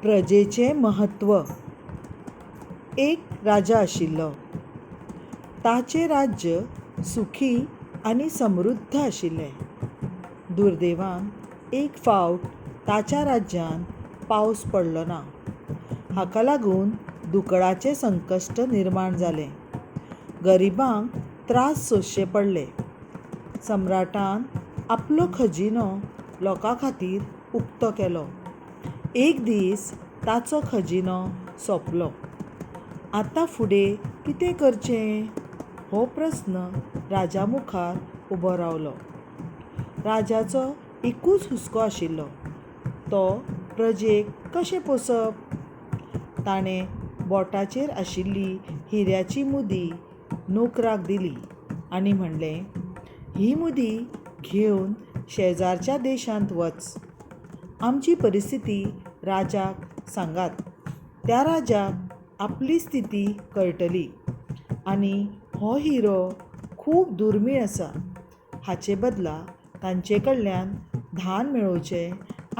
प्रजेचें म्हत्व. एक राजा आशिल्लो. ताचें राज्य सुखी आनी समृद्ध आशिल्लें. दुर्दैवान एक फावट ताच्या राज्यांत पावस पडलो ना. हाका लागून दुकळाचें संकश्ट निर्माण जालें. गरिबांक त्रास सोंसचे पडले. सम्राटान आपलो खजिनो लोकां खातीर उक्तो केलो. एक दीस ताचो खजिनो सोंपलो. आतां फुडें कितें करचें हो प्रस्न राजा मुखार उबो रावलो. राजाचो एकूच हुस्को आशिल्लो, तो प्रजेक कशें पोसप? ताणें बोटाचेर आशिल्ली हिऱ्याची मुदी नोकराक दिली आनी म्हणलें, ही मुदी घेवन शेजारच्या देशांत वच. आमची परिस्थिती राजाक सांगात. त्या राजाक आपली स्थिती कळटली आनी हो हिरो खूब दुर्मीळ आसा. हाचे बदला तांचे कडल्यान धान मेळोवचें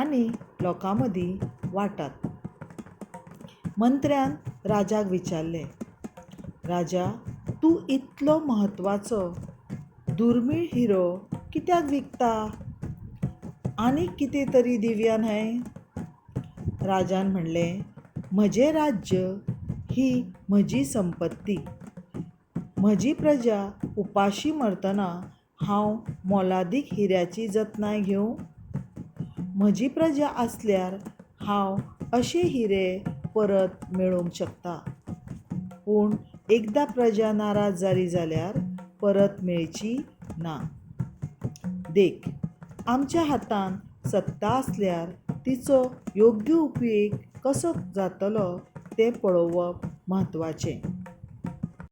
आनी लोकां मदीं वांटात. मंत्र्यान राजाक विचारलें, राजा, तूं इतलो म्हत्वाचो दुर्मीळ हिरो कित्याक विकता? आनीक कितें तरी दिवया न्हय? राजान म्हणलें, म्हजें राज्य ही म्हजी संपत्ती. म्हजी प्रजा उपाशी मरतना हांव मोलादीक हिऱ्याची जतनाय घेवं? म्हजी प्रजा आसल्यार हांव अशे हिरे परत मेळोवंक शकता. पूण एकदां प्रजा नाराज जाली जाल्यार परत मेळची ना. देख, आमच्या हातांत सत्ता आसल्यार तिचो योग्य उपेग कसो जातलो तें पळोवप म्हत्वाचें.